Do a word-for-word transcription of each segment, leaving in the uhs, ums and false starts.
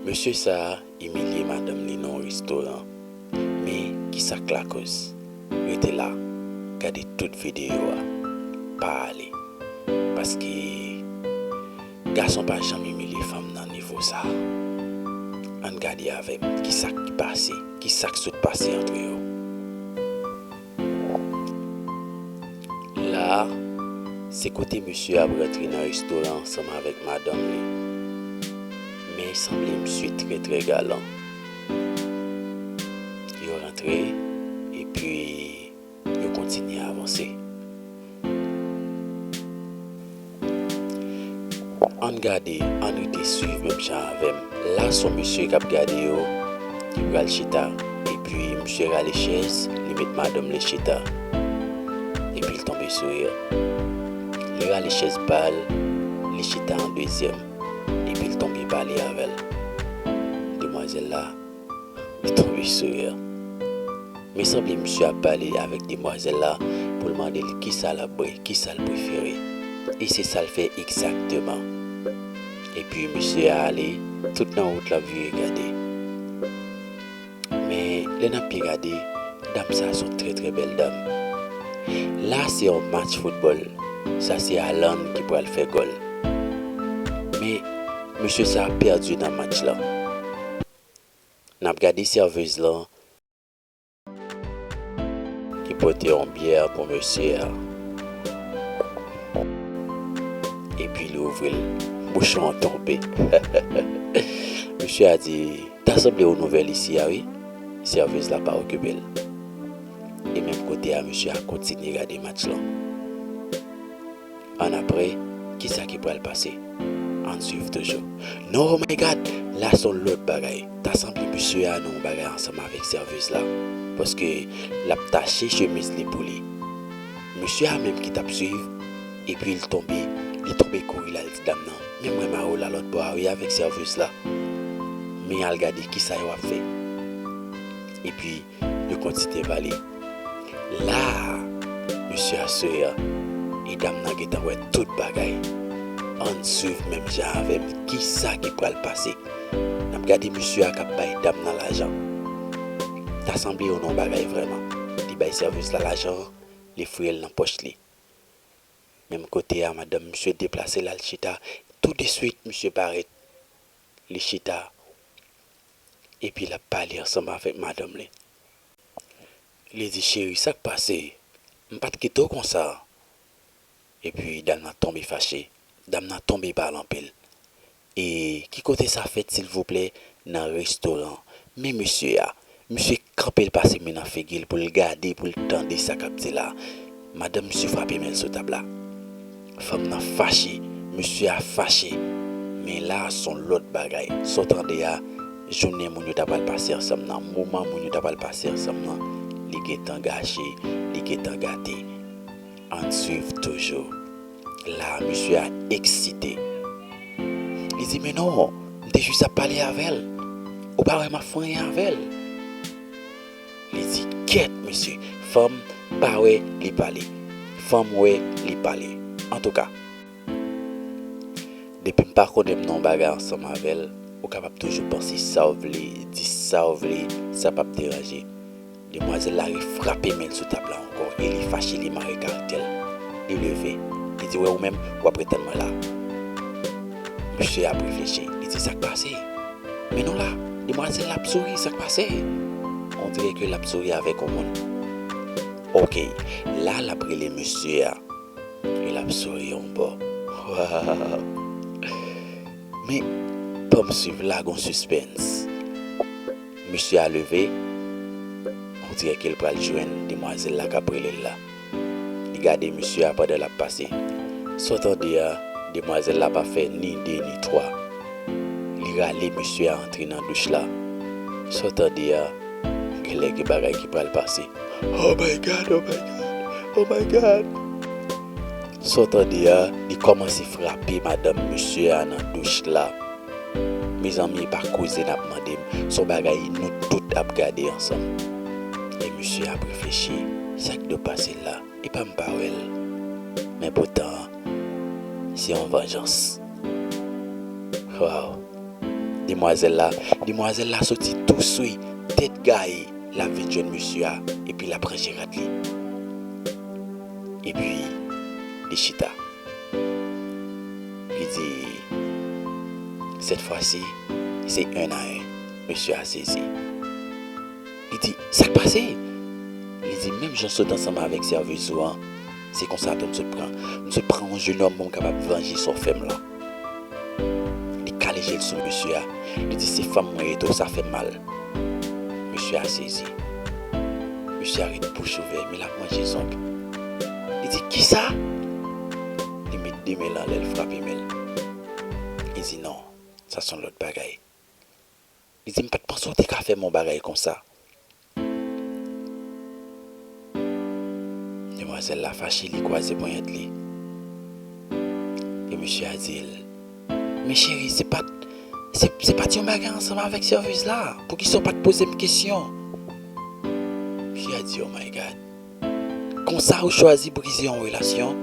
Mesye sa a imilye madanm li nan yon restoran. Men, ki sa k lakoz? Rete la, gade tout videyo a. Pa ale. Paske gason pa janm imilye fanm nan nivo sa a. Ann gade avè m, ki sa k pase? Ki sa k sot pase antre yo? La a, se kote mesye ap rantre nan restoran ansanm avèk madanm li. Men sanble misye trè, trè galan. Yo rantre, epi yo kontinye avanse. Ann gade, ann rete swiv menm jan avè m. La, se yon mesye k ap gade yo, ki pral chita. Epi, misye rale chèz, li met madanm li chita. Epi, l tonbe sou li. Li rale chèz pa l, li chita an dezyèm. Epi, l tonbe pale avè l. Demwazèl la, li tonbe sou li. Men sanble misye ap pale avèk demwazèl la pou l mande l kisa l ap bwè, kisa l prefere. E se sa l fè egzakteman. Epi misye a ale, tout nan wout l ap vire gade. Men lè n ap byen gade, dam sa a se yon trè, trè bèl dam. La, se yon match foutbòl. Sa se Haaland ki pral fè gòl. Men, mesye sa a pèdi nan match lan. N ap gade sèvez lan ki pote yon byè pou mesye a. Epi li ouvri l. Bouchon an tonbe. Mesye a di, "Ta sanble ou nouvèl isi a, wi." Sèvez la pa okipe l. E menm kote a, mesye a kontinye gade match lan. Annapre, kisa ki pral pase? Ann swiv toujou. Non, oh my God! La se yon lòt bagay. Ta sanble mesye a nan yon bagay ansanm avèk sèvez la. Paske l ap tache chemiz li pou li. Mesye a menm ki t ap swiv, epi l tonbe, li tonbe kouri l al di dam nan, "Men mwen mare w la lòt bò a wi avèk sèvez la. Men al gade kisa yo ap fè." Epi, yo kontinye pale. La a, mesye a souri, e dam nan gentan wè tout bagay. Ann swiv menm jan avè m, kisa ki pral pase? N ap gade mesye a k ap bay dam nan lajan. Ta sanble yo nan yon bagay vrèman. Li bay sèvez la lajan an, li fouye l nan pòch li. Menm kote a, madanm misye deplase l al chita. Tou de swit, misye parèt. Li chita. Epi l ap pale ansanm avèk madanm li. Li di, "Cheri, sa k pase? M pa t kite w konsa." Epi dam nan tonbe fache. Dam nan tonbe pale anpil. E ki kote sa fèt, silvouplè? Nan restoran. Men mesye a, misye kanpe, l pase men nan figi l pou l gade, pou l tande sa k ap di la. Madanm misye frape men l sou tab la. Fanm nan fache, mesye a fache. Men la a se yon lòt bagay. Sa w tande a, jounen moun yo ta pral pase ansanm nan, moman moun yo ta pral pase ansanm nan, li gentan gache, li gentan gate. Ann swiv toujou. La a, mesye a eksite. Li di, "Men non, m te jis ap pale avè l. Ou pa wè m ap fè anyen avè l?" Li di, "Kèt, mesye, fanm pa wè li pale. Fanm wè li pale." Antouka, depi m pa konnen m nan yon bagay ansanm avè l, ou kapab toujou panse sa w vle, di sa w vle, sa p ap deranje. Demwazèl la refrape men l sou tab la ankò e li fache, li mare karaktè l. Li leve. Li di, "Wè ou menm, w ap ret tann mwen la." Mesye a ap reflechi. Li di, "Sa k pase?" Men non la, demwazèl la ap souri, sa k pase? On dirè ke l ap souri avèk yon moun. Oke, la l ap rele mesye a. E l ap souri yon bò. Waw! Men, ban m swiv la, gon sispens. Mesye a leve, on dirè ke l pral jwenn demwazèl la k ap rele l la. Li gade mesye a pandan l ap pase. Sa w tande a, demwazèl la pa fè ni de ni twa. Li rale mesye a antre nan douch la. Sa w tande a, genlè gen bagay ki pral pase. Oh my God, oh my God, oh my God. Sa w tande a, li kòmanse frape madanm mesye a nan douch la. Mezanmi, e pa koze n ap mande m, se yon bagay nou tout ap gade ansanm. E mesye a ap reflechi, sa k dwe pase la? E pa m pa wè l. Men poutan, se yon vanjans. Waw! demwazèl la. Demwazèl la soti tou swe, tèt gaye, l ap vin jwenn mesye a, epi l ap ranje rad li. Epi, li chita. Li di, sèt fwa si, se en a en. Mesye a sezi. Li di, sa k pase? Li di, menm jan w sot ansanm avèk sèvez ou an, se konsa tou m sot pran. M sot pran yon jenòm pou m kapab vanje sa w fè m lan. Li kale je l sou mesye a. Li di, se fanm mwen ye tou, sa fè m mal. Mesye a sezi. Mesye a ret bouch ouvè, men l ap manje zong. Li di, kisa? Li met de men l anlè, l frape men l. Li di, non, sa se yon lòt bagay. Li di, m pa t panse w te ka fè m yon bagay konsa. Demwazèl la fache, li kwaze ponyèt li. E mesye a di l, men cheri, se pa t, se, se pa t yon bagay ansanm avèk sèvez la. Poukisa w pa t poze m kesyon? Fi a di, oh my God. Konsa ou chwazi brize yon relasyon?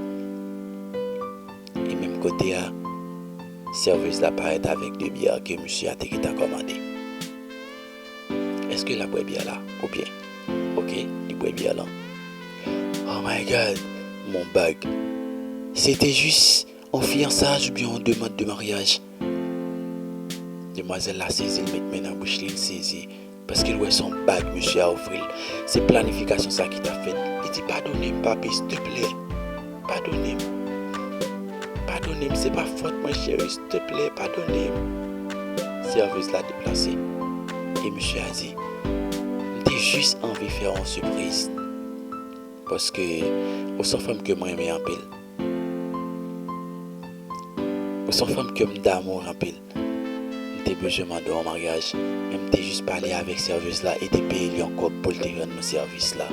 E menm kote a, sèvez la parèt avèk de byè ke mesye a te gentan kòmande. Èske l ap bwè byè la? Oubyen, oke, li bwè byè lan. Oh my God, mon bag. Se te jis yon fiyansaj oubyen yon demann de maryaj? Demwazèl la sezi, l met men nan bouch li, l sezi. Paske l wè se yon bag mesye a ofri l. Se planifikasyon sa ki t ap fèt. Li di, padone m, papi, silteplè. Padone m. Padone m, se pa fòt mwen, cheri, silteplè, padone m. Sèvez la deplase. E mesye a di, m te jis anvi fè w yon sipriz. Paske ou se yon fanm ke mwen renmen anpil. Ou se yon fanm ke m damou anpil. M te bezwen mande w an maryaj, men m te jis pale avèk sèvez la e te peye l yon kòb pou l te rann nou sèvis la.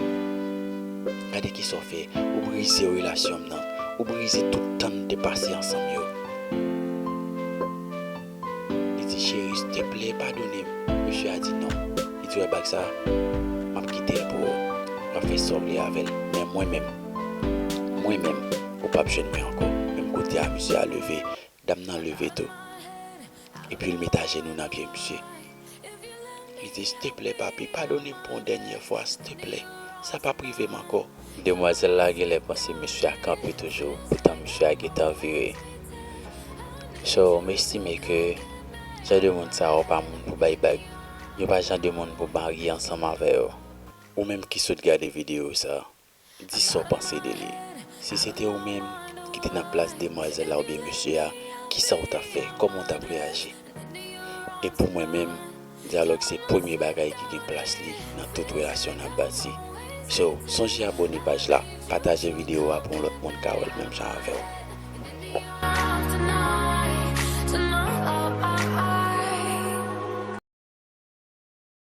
Gade kisa w fè, ou brize relasyon m nan, ou brize tout tan n te pase ansanm yo. Li di, cheri, silteplè, padone m. Mesye a di non. Li di, wè bag sa, m ap kite l pou ou. W ap fè sa w vle avè l. Men mwen menm, mwen menm, ou p ap jwenn mwen ankò. Menm kote a, mesye a leve, dam nan leve tou. Epi l met ajenou nan pye misye. Li di, silteplè, papi, padone m pou yon dènyè fwa, silteplè. Sa p ap rive m ankò. Demwazèl la genlè panse mesye a kanpe toujou, poutan mesye a gentan vire. So, m estime ke jan de moun sa yo pa moun pou bay bag. Yo pa jan de moun pou marye ansanm avè yo. Ou menm ki sot gade videyo sa, di sa w panse de li. Si se te ou menm ki te nan plas demwazèl la oubyen mesye a, kisa w t ap fè? Kòman w t ap reyaji? E pou mwen menm, dyalòg se premye bagay ki gen plas li nan tout relasyon n ap bati. So, sonje abòne paj la, pataje videyo a pou yon lòt moun ka wè l menm jan avè w.